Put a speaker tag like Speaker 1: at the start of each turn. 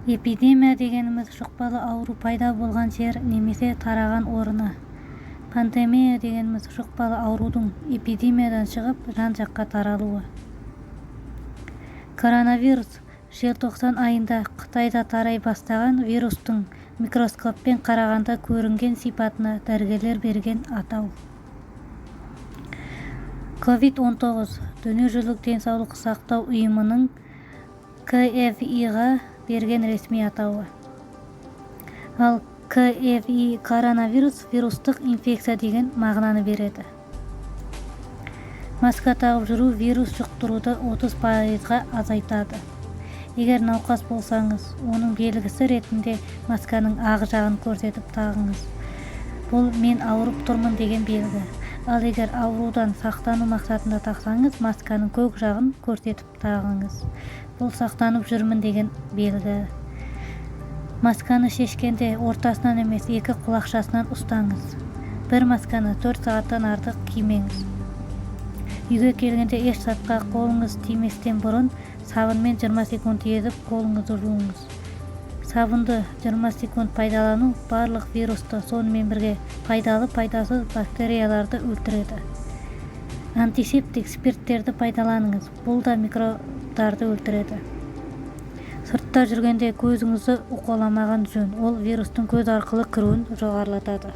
Speaker 1: Эпидемия дегеніміз – жұқпалы ауру пайда болған жер немесе тараған орны. Пандемия дегеніміз – жұқпалы аурудың эпидемиядан шығып, жан-жаққа таралуы. Коронавирус – желтоқсан айында Қытайда тарай бастаған вирустың микроскоппен қарағанда көрінген сипатына дәрігерлер берген атау. Ковид-19 – Дүниежүзілік денсаулық сақтау ұйымының КВИ-ға берген ресми атауы. Ал КВИ коронавирус, вирустық инфекция деген мағынаны береді. Маска тағып жүру вирус жұқтыруды 30%-ға азайтады. Егер науқас болсаңыз, оның белгісі ретінде масканың ақ жағын көрсетіп тағыңыз. Бұл мен ауырып тұрмын деген белгі. Ал егер аурудан сақтану мақсатында тақсаңыз, масканың көк жағын көрсетіп тағыңыз. Бұл сақтанып жүрмін деген белгі. Масканы шешкенде ортасынан емес, екі құлақшасынан ұстаңыз. Бір масканы 4 сағаттан артық кимеңіз. Үйге келгенде еш затқа қолыңыз тиместен бұрын сабынмен 20 секунд езіп, қолыңызды жуыңыз. Сабынды 20 секунд пайдалану барлық вирусты, сонымен бірге пайдалы, пайдасыз бактерияларды өлтіреді. Антисептик спирттерді пайдаланыңыз, бұл да микробтарды өлтіреді. Сыртта жүргенде көзіңізді уқаламаған жөн, ол вирустың көз арқылы кіруін жоғарылатады.